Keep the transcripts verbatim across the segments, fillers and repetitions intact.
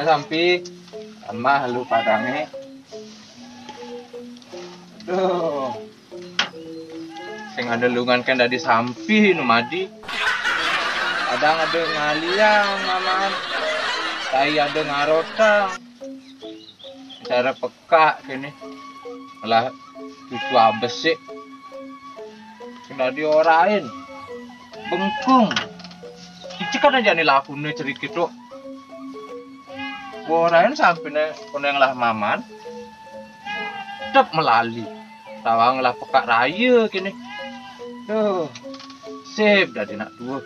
Sampi, amah lu padange. Duh. Sing ada lungan kan dadi sampi nu madi. Kadang ada ngaliang maman. Tai ada ngarotang. Cara pekak kene. Lah cucu abesik. Sing dadi orain. Bengkung. Cicik kan aja nih lakune cerik gitu. Orain sampine koneng lah maman. Tep melali. Tawang lah pekak raya kene. Duh. Sip dadi nak tua.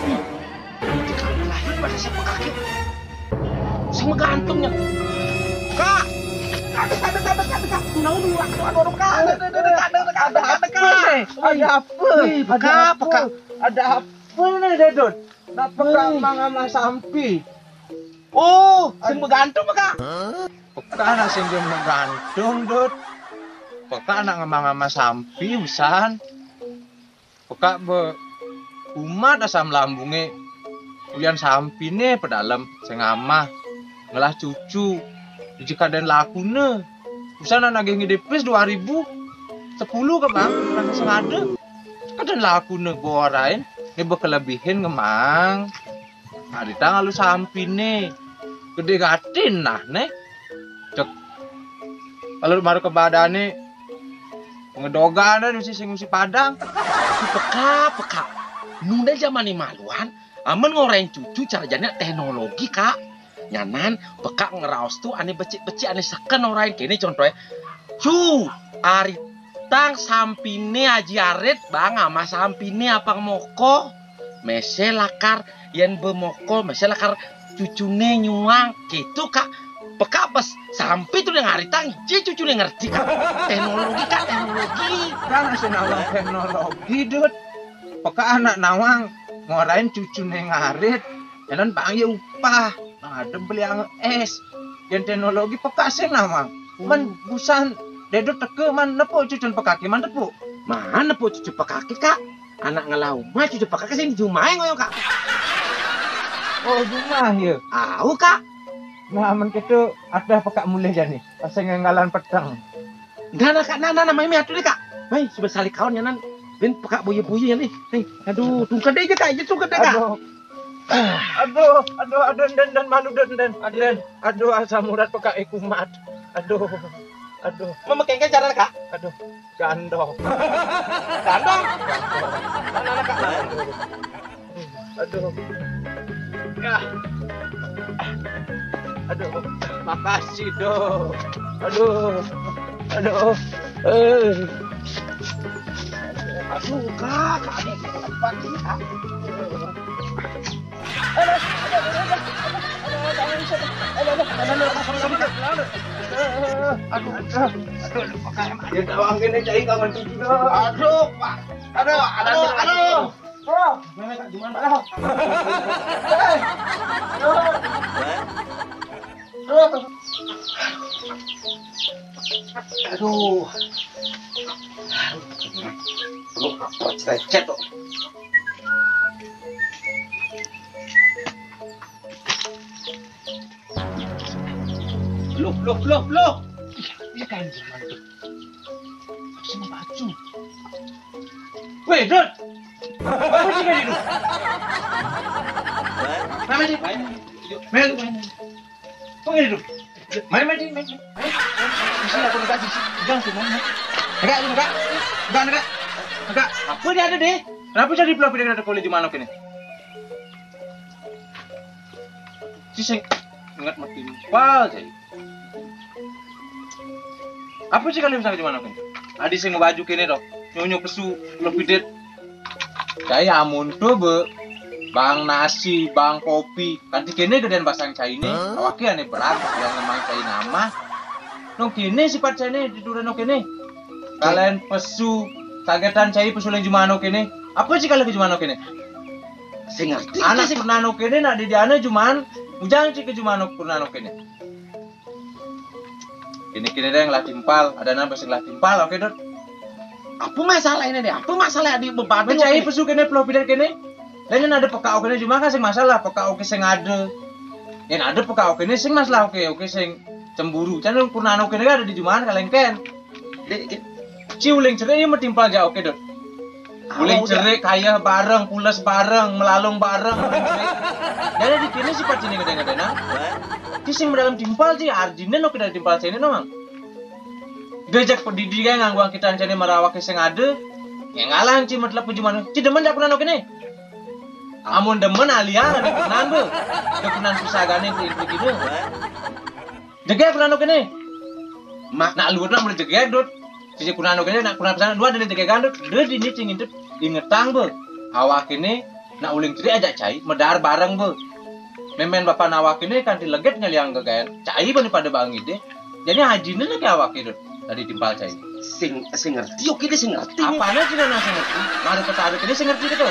Ih, itu kan lahir pada siapa kaki? Sama gantengnya. Kak! Ada, ada, ada, ada, Kak. Nah, udah, udah, udah, udah, Kak. Ada, ada, ada, ada, Kak. Ada, ada, Kak. Ada apa? Wih, peka, peka. Ada apa nih, Dedon? Nak peka mang sama Sampi. Oh, sing begantung, peka. Peka nak sing dia begantung, Dut. Peka nak ngemang sama Sampi, usan. Peka be umat asam lambunge uyan sampine pedalem sing amah ngelah cucu. Jika den lakune usan nagih ngidipis dua ribu sepuluh ke bang, rasa sengada. Kaden lakune borain, ne bekelebihin ngemang. Adita ngalu sampine gede gatin nah ne. Cek kalau maru ke badane pengedogan dan mesti sing mesti padang. Peka, peka. Nunda zaman ni maluan, amen ngoreng cucu cara jane teknologi, Kak. Nyanan, peka ngeraos tu ane becik-becik ane seken orang kene contohnya. Cu, ari tang sampine Aji Arit bang ama sampine apang moko. Mese lakar yen bemoko, mese lakar cucune nyuang gitu, Kak. Peka bes sampi tu yang aritang je cucune ngerti, Kak. Teknologi, Kak, teknologi. Kan asa nawang teknologi, Dut. Peka anak nawang ngorain cucune ngarit, jalan bang ya upah. Nah, ada beli ange es. Yang teknologi peka sih nawang. Man busan Dedot teke man nepuk cucun pekaki man tepuk. Man nepuk cucu pekaki, Kak. Anak ngelau mah cucu pekaki sing jumai ngoyo, Kak. Oh, jumah ya. Au, Kak. Nah, men kitu ada pekak mulih jani. Pas ngenggalan peteng. Nah, nah, Kak, nah, nah, nah, mai, mai, atuh deh, Kak. Mai, sudah sali kawan ya, nan. Ben pekak buyu-buyu ya nih. Nih, aduh, tungkede aja, Kak, aja tungkede, Kak. Aduh. Aduh, aduh, aduh, den, den, malu, den, den, den. Aduh, asam urat pekak ikumat. Aduh, aduh. Mau makengke cara, Kak? Aduh, gandong. Gandong? Gandong. Mana, mana, Kak? Aduh. Ya. Aduh, makasih, Dok. Aduh. Aduh. Eh. Aduh, Kak, Kak, ini tempat ini, Kak. Aduh, aduh, aduh, aduh. Aduh, aduh, aduh, aduh, aduh, aduh, Kak, emang. Ya, tawang kene cai kawan cucu, Dok. Aduh, Pak. Aduh, aduh, aduh. Oh, mana Kak Juman, Pak? Eh. Aduh. Aduh. Aduh. Aduh, apa lecet kok. Loh, loh, loh, loh. Ih, iya kan Juman tuh. Sama baju. Weh, Dut. Apa sih kali itu? Mana sih? Mana? Mana? Kok ini, Dut? Mana, mana sih? Mana sih? Di sini aku enggak, di sini. Jangan sih, mana? Enggak, enggak. Enggak, enggak. Enggak. Apa dia ada deh? Kenapa jadi pelah pindah ke kolej manok ini? Si sing ingat mati pal jadi. Apa sih kalian bisa gimana kan? Adi sing baju kene dok. Nyonyo pesu lebih det. Cai amun tuh be. Bang nasi, bang kopi. Kanti kene gedean basang cai ini. Awake ane berat yang ngemang cai nama. Nong kene sifat cai ini di duren nong kene. Kalian pesu kagetan cai pesu lagi jumano kene. Apa sih kalau ke jumano kene? Sing ngerti anak sih. Purnano kene nak didiane juman ujang sih ke jumano purnano kene. Kene kene deh ngelah timpal, ada nambah sing ngelah timpal, oke dot. Apa masalah ini deh? Apa masalah di beban? Mencai pesu kene, peloh pidan kene. Lah, yén ada pekak oké né, cuma kan sing masalah pekak oké sing ada. Yén ada pekak oké né sing masalah oké, oké sing cemburu. Can kurnan oké né ada di jumaan kalengken. Ci uling cerik ini metimpal ja oké, Dut. Uling cerik kaya bareng, pules bareng, melalung bareng. Jadi di kene sifat sini gede-gede nah. Ci sing dalam timpal ci arjine no kita timpal sini no, Mang. Diajak pedidi kan nganggo kita cene marawaké sing ada. Yang ngalah ci metlep puji manu. Ci demen jak kurnan oké né. Amun demen alian ada kurnan be. Ada kurnan pisagane ku itu gitu. Jegek kurnan oké né. Mak nak luwur nak mulai jegek, Dut. Sisi kurnan oké né nak kurnan pisan dua dene jegekan, Dut. Dut ini cing intip ingetang be. Awak ini nak uling cerik ajak cai medar bareng be. Memen bapak awak ini kan dileget ngeliang gegayan cai bani pada bangi deh. Jadi hajine lagi awak itu tadi timpal cai. Sing sing ngerti oké deh sing ngerti. Apane sih nang sing ngerti? Mari ketarik ini sing ngerti gitu.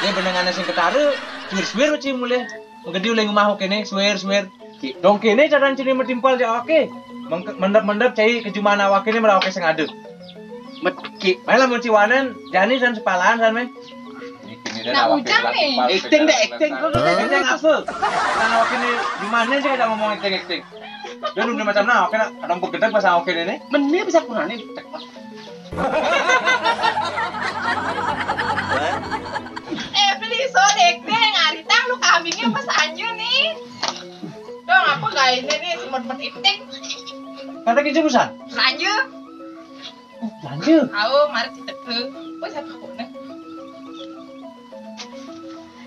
Dia benengane sing ketarik, suwir-suwir ci mulai. Menggedi oleh ngomah kene, suwir-suwir. Dong kene caran ciri metimpal ja oké. Mendep-mendep cai kejumaan awak ini merawaké sing ada. Meki. Main lamun ciwanan, jani san sepalan san meh. Nah, ujang nih. Acting deh, acting. Acting apa? Kan awak ini gimana sih kita ngomong acting-acting? Dia udah macam nah, oké nak ada begedek pas oké ini. Meni bisa kurangin. Eh, beli so dek deh, ngaritang lu kambingnya pas anju nih. Dong, apa gak ini nih, semut-semut itik. Kata kita busan. Lanjut. Lanjut. Ayo, mari kita ke. Apa satu kok nih?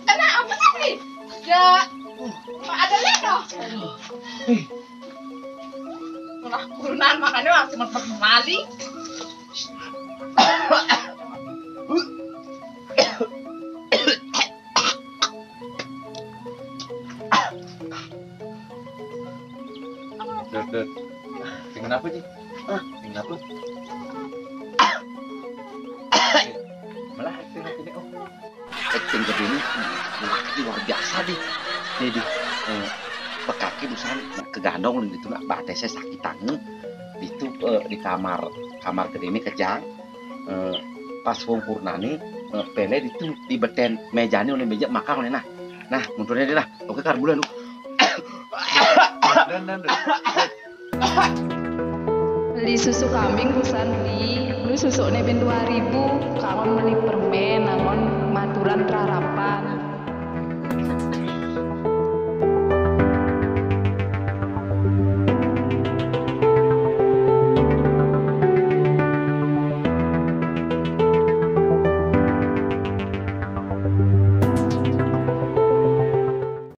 Kena apa tadi? Ya, ada leno. Lah, kurnan makanya langsung semut-semut mali. Dut, Dut. Sing kenapa, Ji? Hah? Sing kenapa? Malah acting ini, oh. Acting gede ini luar biasa deh. Nih, di eh, bekaki busan kegandong gitu lah, batasnya sakit tangan. Itu eh, di kamar, kamar gede ini kejang. Eh, pas wong kurnane eh, pele itu di beten mejane oleh meja makan oleh nah. Nah, munturnya dia lah. Oké, kar bulan lu. Beli susu kambing busan beli. Lu susuknya bin dua ribu, kangen beli permen, namun maturan rarapan.